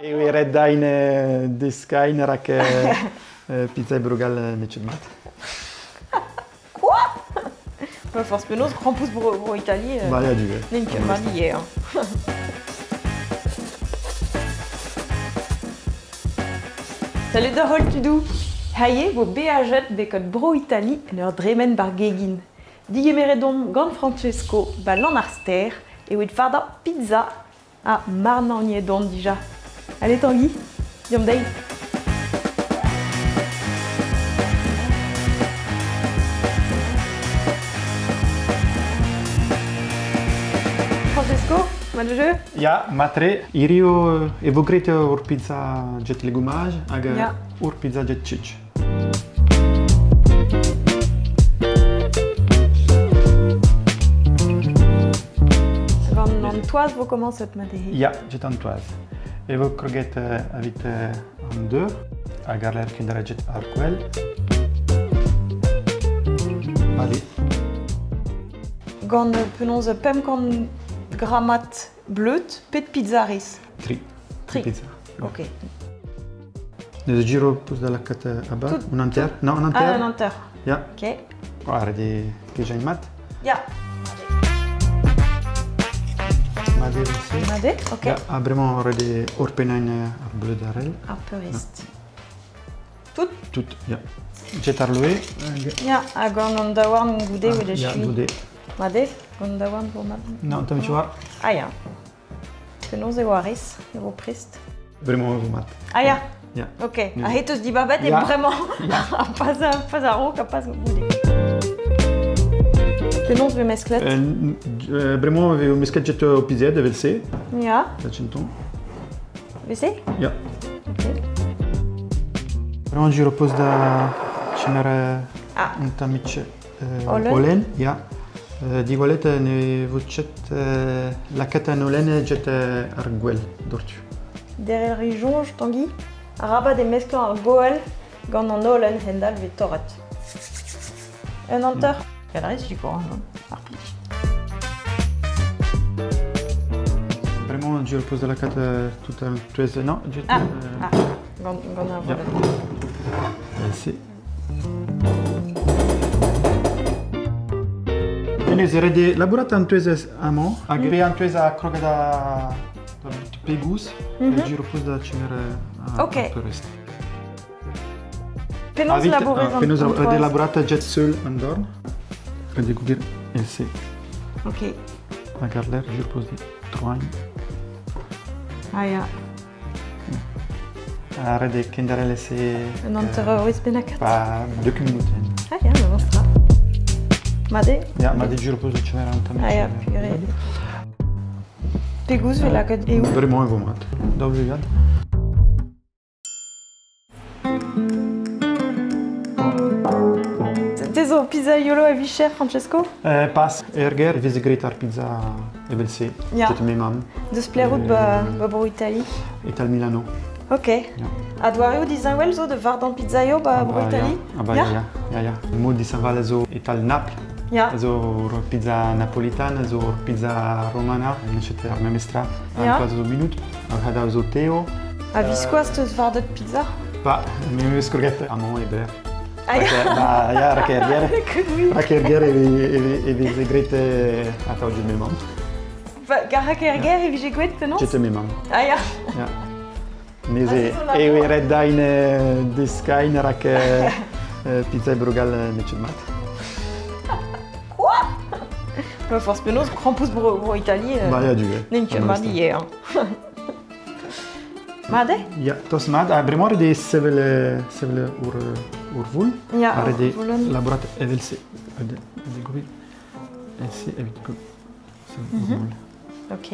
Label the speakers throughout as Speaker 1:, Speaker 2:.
Speaker 1: Eo e ret dain deskain rak pizza e Brugal n'eo mat.
Speaker 2: Quoi? Ma forzh penaos, krampouezh bro, bro Itali,
Speaker 1: Ba ya du.
Speaker 2: n'int ket mat ivez. Hein. Salut da holl tudoù! Haie vo beajet bekot bro Itali en ur dremen bar gegin. Digemeret omp gant Francesco ba Lann-ar-Stêr evit fardañ pizza ha marnaoniet on dija. Allez Tanguy, deomp dezhi! Francesco, mat jeu?
Speaker 1: Ya, matre, hirio e vo graet ur pizza get legumaj hag ur pizza get chich.
Speaker 2: Gant an toaz vo komañset mat eo.
Speaker 1: Ya, get an toaz. E vo kroget evit an deur hag ar lec'h kendalc'het ar gwell. Allez.
Speaker 2: Gant penaos 500 grammat bleud, pet pizza rez?
Speaker 1: Tri.
Speaker 2: Tri.
Speaker 1: Pizza.
Speaker 2: Ok.
Speaker 1: Neuze giro peus da lakaat a-ba?
Speaker 2: Tout.
Speaker 1: Un hanter? Non, un hanter.
Speaker 2: Ah, un hanter.
Speaker 1: Ya.
Speaker 2: Ok.
Speaker 1: War de kejañ mat.
Speaker 2: Ya.
Speaker 1: Mat eo se.
Speaker 2: Mat eo, ok.
Speaker 1: Ya, ha bremañ ret eo orpennañ ar bleud arell.
Speaker 2: Ar peurrest. Tout?
Speaker 1: Tout, ya. Jet ar loe.
Speaker 2: Ya, ha gant an daouarn goude ah,
Speaker 1: Ya, goude.
Speaker 2: Mat eo, gant an daouarn vo mat.
Speaker 1: Non, tamm war.
Speaker 2: Ah ya. Penaos eo ar rez e vo prest?
Speaker 1: Bremañ e vo mat.
Speaker 2: Ah ya.
Speaker 1: Ya.
Speaker 2: Ok. Ha teus dibabet e bremañ. Ha pas, pas a-raok ha pas goude. Penaos vez mesklet?
Speaker 1: Bremañ e vez mesket get ho pizet evel-se.
Speaker 2: Ya.
Speaker 1: Da gentan.
Speaker 2: Vese?
Speaker 1: Ya.
Speaker 2: Ok.
Speaker 1: Bremañ je repose da kemer
Speaker 2: Ah.
Speaker 1: un tammig
Speaker 2: Holen?
Speaker 1: Holen, ya. Diwallet ne vo ket lakaat an holen get ar gwell doc'htu.
Speaker 2: Derc'hel 'ri soñj, Tangi? Arabat eo meskañ ar goell gant an holen hend-all 'vez torret. Un hanter? Gant a rez sikour, hein, ar plij.
Speaker 1: Bremañ je repose da lakaat tout an touez... Non, get...
Speaker 2: Ah, ah, gant, gant ar
Speaker 1: Ya.
Speaker 2: volenn.
Speaker 1: Se. Enez, ret eo labourat an touez amañ, hag pe an touez a krog da da bout pegouz, mm -hmm. da kemer
Speaker 2: Ok. Penaos labourez an
Speaker 1: Penaos ret eo labourat jet seul an dorn. Ret eo gouir ese.
Speaker 2: Ok.
Speaker 1: Hag ar lec'h, je pose troagn.
Speaker 2: Ah ya.
Speaker 1: Ha ret eo kenderc'hel ese...
Speaker 2: Un hanter-eurvezh bennak.
Speaker 1: Ba, dek minutenn.
Speaker 2: Ah ya, memes tra. Mat eo?
Speaker 1: Ya, mat eo jur peus o kemer an tamm.
Speaker 2: Ah ya, purée. Pegoulz 'vez lakaet eo?
Speaker 1: Bremañ e vo mat. Daou vugad.
Speaker 2: Te zo pizzaiolo a-vicher, Francesco?
Speaker 1: Pas, er gêr e veze graet ar pizza evel-se.
Speaker 2: Ya.
Speaker 1: Get me mamm.
Speaker 2: Deus plec'h ba, ba bro Itali?
Speaker 1: E-tal Milano.
Speaker 2: Ok.
Speaker 1: Ya.
Speaker 2: Ha doareoù disheñvel zo da vardañ pizzaio ba bro
Speaker 1: Ah,
Speaker 2: Itali?
Speaker 1: Ah bah
Speaker 2: Ya?
Speaker 1: ya, ya, ya. Mod disheñvel a zo e-tal Naples.
Speaker 2: Ya.
Speaker 1: A zo ur pizza napolitane, a zo ur pizza romana, n'eus ket ar memes tra.
Speaker 2: Ya.
Speaker 1: An zo minut, ar c'hadav zo teo.
Speaker 2: A-viskoazh teus vardet pizza?
Speaker 1: Ba, me meus kroget amañ e berr.
Speaker 2: Ah ya.
Speaker 1: Ba, ya, rak er gêr.
Speaker 2: Oui.
Speaker 1: Rak er gêr e veze graet atav get me mamm.
Speaker 2: Ba, rak er gêr e vije gwelet penaos?
Speaker 1: Get me mamm.
Speaker 2: Ah ya.
Speaker 1: Ya. Neuze eo e ret dain deskain rak pizza e Brugal n'eo ket mat.
Speaker 2: Quoi? Ma forzh penaos, krampouezh bro, bro Itali,
Speaker 1: Ba ya du.
Speaker 2: n'int ket mat ivez. Hein. Mat eo?
Speaker 1: Ya, tost mat. Ha bremañ ret eo sevel, sevel ur, ur voul.
Speaker 2: Ya,
Speaker 1: Ha ret
Speaker 2: ur
Speaker 1: eo
Speaker 2: voulenn.
Speaker 1: labourat evel-se. Evit gober evel-se evit sevel ur voul.
Speaker 2: Ok.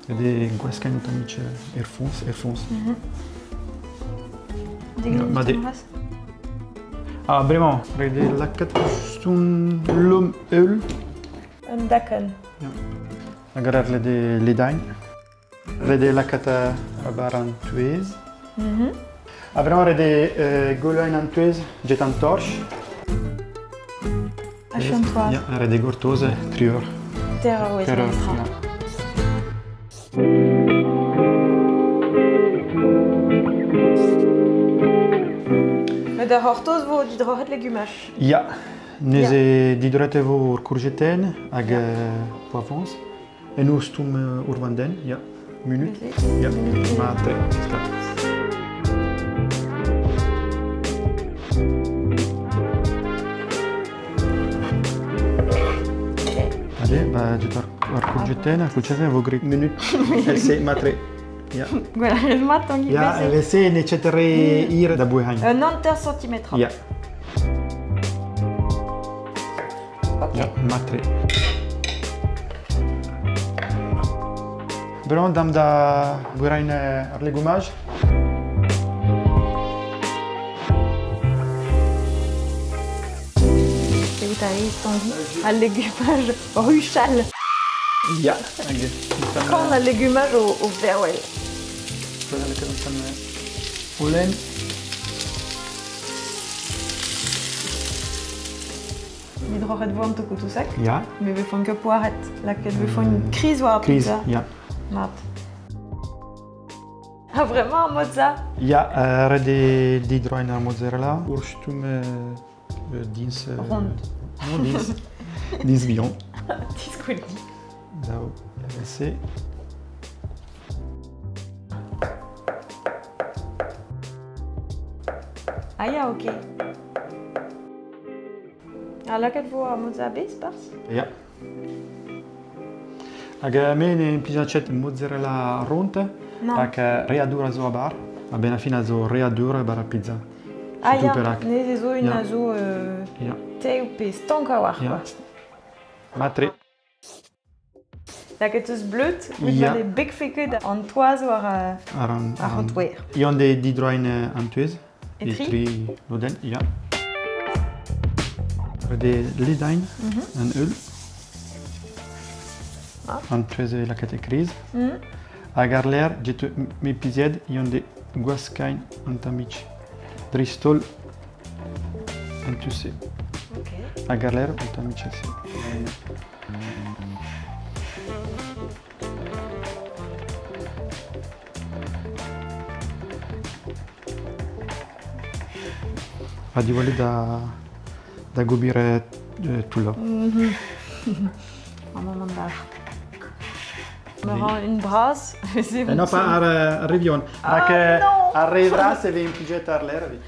Speaker 1: Ret eo gwaskañ un tammig er foñs, er foñs.
Speaker 2: Degouezh
Speaker 1: mat eo.
Speaker 2: c'hoazh.
Speaker 1: Ha bremañ, ret eo lakaat son lom eul.
Speaker 2: Un dakenn.
Speaker 1: Hag ar ret eo ledain. Ret eo lakaat a-bar an touez. Ha bremañ ret eo goloiñ an touez get an torch.
Speaker 2: Achu an toaz.
Speaker 1: Ya, ret eo gortoz tri eur.
Speaker 2: Ter eur
Speaker 1: Ter eur,
Speaker 2: memestra.
Speaker 1: ya.
Speaker 2: Da c'hortoz vo didroc'het legumaj.
Speaker 1: Ya, neuze didroet e vo ur kourjetenn hag poavroñs. En ur stumm ur vandenn, ya. Munut. Ya, mat-tre. Allez, ba, get ar kourjetenn, ar kourjetenn vo graet munut. LC, mat-tre. Ya.
Speaker 2: Gwell a rez mat, Tangi.
Speaker 1: Ya, LC ne ket re hir da bouehañ.
Speaker 2: Un 50 centimetr.
Speaker 1: Ya.
Speaker 2: Ok.
Speaker 1: Ya, mat-tre. Bremañ dam da bouehañ ar legumaj.
Speaker 2: Eo a rez, Tangi, al legumaj ruchal.
Speaker 1: Ya, hag
Speaker 2: Kan al legumaj o verwel.
Speaker 1: lakaat un tamm holen.
Speaker 2: Didroc'het vo an tokoù-touseg.
Speaker 1: Ya.
Speaker 2: Me vefont ket poaret. Lakaet vefont une kriz war ar
Speaker 1: Kriz,
Speaker 2: pizza.
Speaker 1: ya.
Speaker 2: Mat. Ha vraiment ar mozza.
Speaker 1: Ya, ret eo didroañ ar mozzarella. Ur stumm dins...
Speaker 2: Rond.
Speaker 1: Non, dins. Dins bihan.
Speaker 2: Diskouel di.
Speaker 1: Daou, se.
Speaker 2: Ah ya, ok. Ha lakaet vo ar mozza a-bezh, barzh?
Speaker 1: Ya. Hag me ne implijan ket mozzarella ront,
Speaker 2: Non.
Speaker 1: rak re a dour a zo a-bar. A-benn ar fin a zo re a dour e-bar ar pizza.
Speaker 2: Ah
Speaker 1: Setu
Speaker 2: ya,
Speaker 1: perak.
Speaker 2: neuze zo un
Speaker 1: Ya.
Speaker 2: a zo
Speaker 1: Ya.
Speaker 2: tev pe stank a-walc'h.
Speaker 1: Ya.
Speaker 2: Quoi.
Speaker 1: Mat-tre.
Speaker 2: Lakaet eus bleud, evit
Speaker 1: Ya.
Speaker 2: ma ne bekfe ket an toaz war
Speaker 1: Ar an,
Speaker 2: ar
Speaker 1: an...
Speaker 2: c'hotouer.
Speaker 1: Yann de didroañ an tuez.
Speaker 2: E tri?
Speaker 1: E tri lodenn, ya. Ret eo ledain an eul.
Speaker 2: Ah.
Speaker 1: An tuez e lakaet e kriz. Hag ar lec'h, get me pizied, yann de gwaskain an tammig. Dreist-holl an tu-se.
Speaker 2: Ok.
Speaker 1: Hag ar lec'h, an tammig ase. Ha diwallit da gober toullañ.
Speaker 2: Un moment d'ar. Me ra un bras. C'est
Speaker 1: Eh no, pa ar, ar re vihan.
Speaker 2: Ah,
Speaker 1: Rak
Speaker 2: non.
Speaker 1: ar re vras e vez implijet ar lec'h evit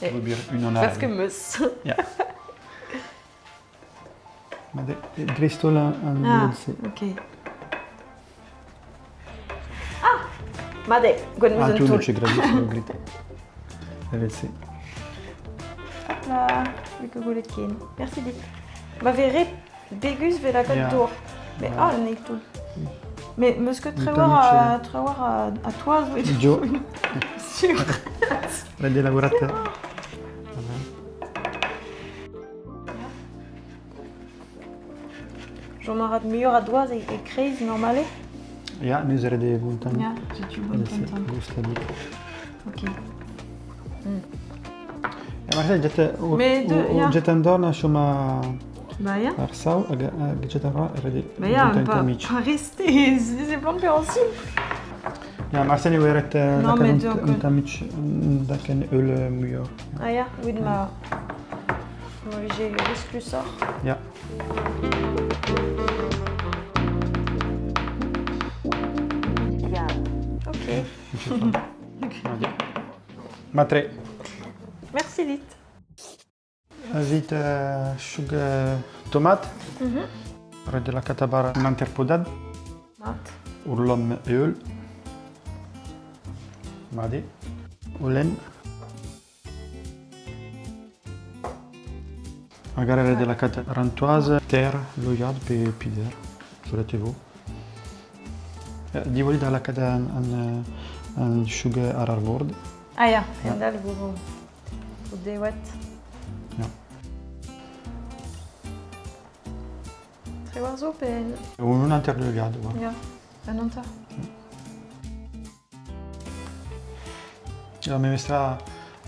Speaker 2: Eh,
Speaker 1: gober unan ar.
Speaker 2: Parce que meus.
Speaker 1: Ya. Ma dreist-holl an
Speaker 2: Ah,
Speaker 1: mod-se.
Speaker 2: ok. Ah! Mat eo, gant meus
Speaker 1: Ah,
Speaker 2: un
Speaker 1: tout
Speaker 2: toull.
Speaker 1: ne ket graet, eo graet. Evel-se.
Speaker 2: Hop là, vu que goulet ken. Merci dit. Ma vez re begus ve lakaat
Speaker 1: Ya.
Speaker 2: dour. Mais
Speaker 1: Ouais.
Speaker 2: ah, un eil toull. Mais meus ket
Speaker 1: Un
Speaker 2: trewar
Speaker 1: tammig,
Speaker 2: a, trewar a toaz, oui.
Speaker 1: Jo.
Speaker 2: Sûr.
Speaker 1: Ret eo labourat.
Speaker 2: J'en a rat muioc'h a doaz e kreiz normale.
Speaker 1: Ya, neuze ret eo bon tamm.
Speaker 2: Ya, setu bon
Speaker 1: Evel-se,
Speaker 2: tamm.
Speaker 1: goustadik.
Speaker 2: Ok.
Speaker 1: Ya, marse, get
Speaker 2: Mais ya.
Speaker 1: get an dorn a chom a
Speaker 2: Bah ya.
Speaker 1: ar sav hag hag get ar ra ret eo
Speaker 2: Bah ya,
Speaker 1: bon tamm
Speaker 2: pas,
Speaker 1: tammig.
Speaker 2: pas rester, c'est plein de ensemble.
Speaker 1: Ya, marse ne oa ret
Speaker 2: Non, mais
Speaker 1: lakaat
Speaker 2: donc,
Speaker 1: un tammig daken eul muioc'h.
Speaker 2: Ah ya, oui, ma... Ma j'ai risklusoc'h.
Speaker 1: Ya.
Speaker 2: Ok.
Speaker 1: Matre.
Speaker 2: Merci dit.
Speaker 1: Evit choug tomat. Ret eo lakaat a-bar an hanter-podad.
Speaker 2: Mat.
Speaker 1: Ur lomm eeul. Mat eo. Holen. Hag ar ret eo lakaat rantoaz, ter, loiad pe pider. Solet e vo. Diwallit da lakaat an choug ar ar vord.
Speaker 2: Ah ya, endal vo vo dewet.
Speaker 1: Ya.
Speaker 2: Trewar zo pe...
Speaker 1: Un hanter loiad, oa.
Speaker 2: Ya, un hanter.
Speaker 1: Ya, memestra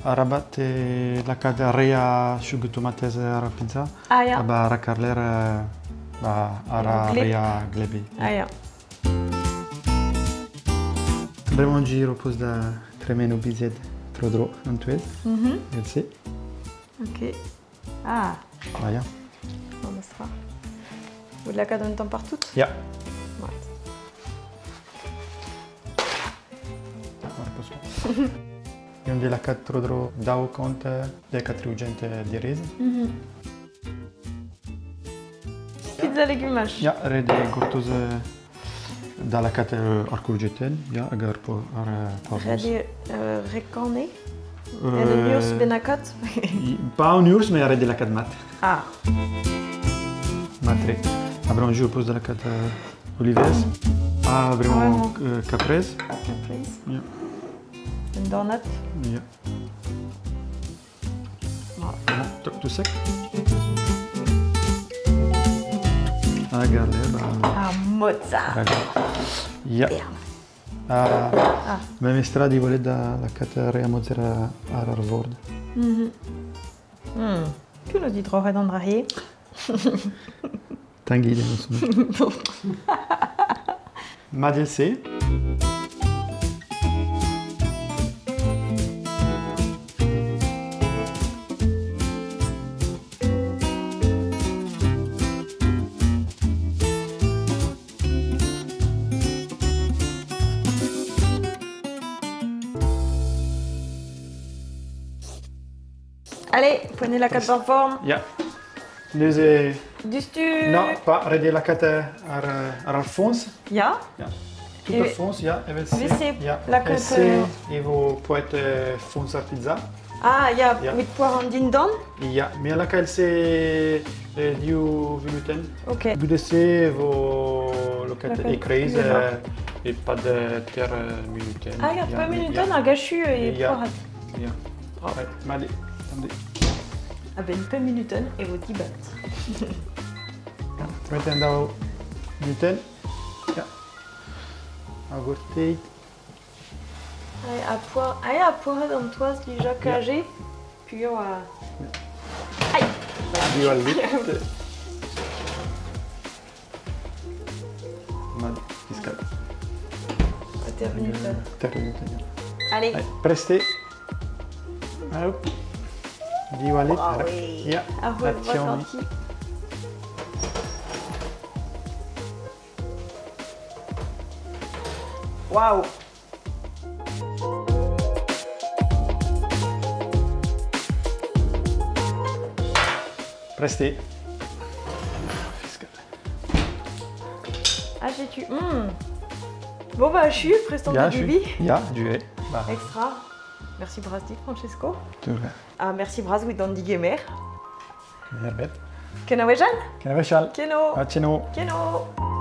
Speaker 1: arabat e lakaat re a choug tomatez ar pizza.
Speaker 2: Ah ya.
Speaker 1: Ha ba rak ar lec'h ba ar a
Speaker 2: Gleb.
Speaker 1: re a glebe.
Speaker 2: Ah ya.
Speaker 1: Bremañ giro poz da tremen o bized tro-dro an touez, evel-se.
Speaker 2: Ok. Ah.
Speaker 1: Ah ya.
Speaker 2: Memestra. Vout lakaat un tamm partout?
Speaker 1: Ya.
Speaker 2: Mat.
Speaker 1: Yon de lakaat tro-dro 200 10 direz.
Speaker 2: Pizza legumaj.
Speaker 1: Ya, ret eo gortoz da lakaat ar kourjetenn, ya, hag ar poazh.
Speaker 2: Ret eo rekanne En un urzh bennakat?
Speaker 1: Pas un urzh, met ret eo lakaat mat.
Speaker 2: Ah.
Speaker 1: Mat-tre. Ha bremañ je poz da lakaat olivez. Ha bremañ caprese.
Speaker 2: Caprese.
Speaker 1: Ya.
Speaker 2: Un dornad.
Speaker 1: Ya. Bon, toc tout sec. Hag ar leb.
Speaker 2: Ar mozza.
Speaker 1: Ya. Ah. Memestra divolet da lakaat re amzer ar ar vord.
Speaker 2: Piv n'eus dit troc'het an dra-se?
Speaker 1: Tanguy, en Mat eo-se.
Speaker 2: Allez, poent eo lakaat war forn.
Speaker 1: Ya. Neuze...
Speaker 2: Dustu...
Speaker 1: Non, pas ret eo lakaat ar, ar ar foñs.
Speaker 2: Ya.
Speaker 1: Ya. Tout ar foñs, ya, evel-se.
Speaker 2: Evel-se,
Speaker 1: Ya.
Speaker 2: lakaat...
Speaker 1: Evel-se e vo poet foñs ar pizza.
Speaker 2: Ah, ya,
Speaker 1: Ya.
Speaker 2: evit poar an dindan.
Speaker 1: Ya, me a laka el-se div vunutenn.
Speaker 2: Ok.
Speaker 1: Goude-se e vo lakaat
Speaker 2: Lakaat
Speaker 1: e-kreiz
Speaker 2: uheloc'h.
Speaker 1: e-pad ter munutenn.
Speaker 2: Ah, ya,
Speaker 1: Ya,
Speaker 2: pemp munutenn
Speaker 1: ya.
Speaker 2: hag achu e
Speaker 1: Ya.
Speaker 2: poarat.
Speaker 1: Ya. Ouais, mat eo. Attendez.
Speaker 2: A-benn pemp munutenn e vo dibat.
Speaker 1: Met an daou munutenn. Ya. Ar gourteit.
Speaker 2: Ha poar, ha poaret an toaz dija kaje. Pugur a... Aïe.
Speaker 1: Diwall dit. Mat, fiskal.
Speaker 2: Ter munutenn.
Speaker 1: Ter munutenn, ya.
Speaker 2: Allez.
Speaker 1: Allez, prest eo. Hop. Diwallit.
Speaker 2: Ah oui.
Speaker 1: Ya.
Speaker 2: Ar c'hwek ganti. Waouh.
Speaker 1: Prest eo. Fiskal.
Speaker 2: Ah, j'ai tu. Bon bah achu, prest an
Speaker 1: Ya,
Speaker 2: debriñ.
Speaker 1: Ya, du eo. Bah.
Speaker 2: Extra. Merci bras dit, Francesco.
Speaker 1: Tout
Speaker 2: Ah, merci bras evit an digemer.
Speaker 1: Herbet.
Speaker 2: Kenavo Jeanne.
Speaker 1: Kenavo Charles.
Speaker 2: Keno.
Speaker 1: Ha, tcheno.
Speaker 2: Keno.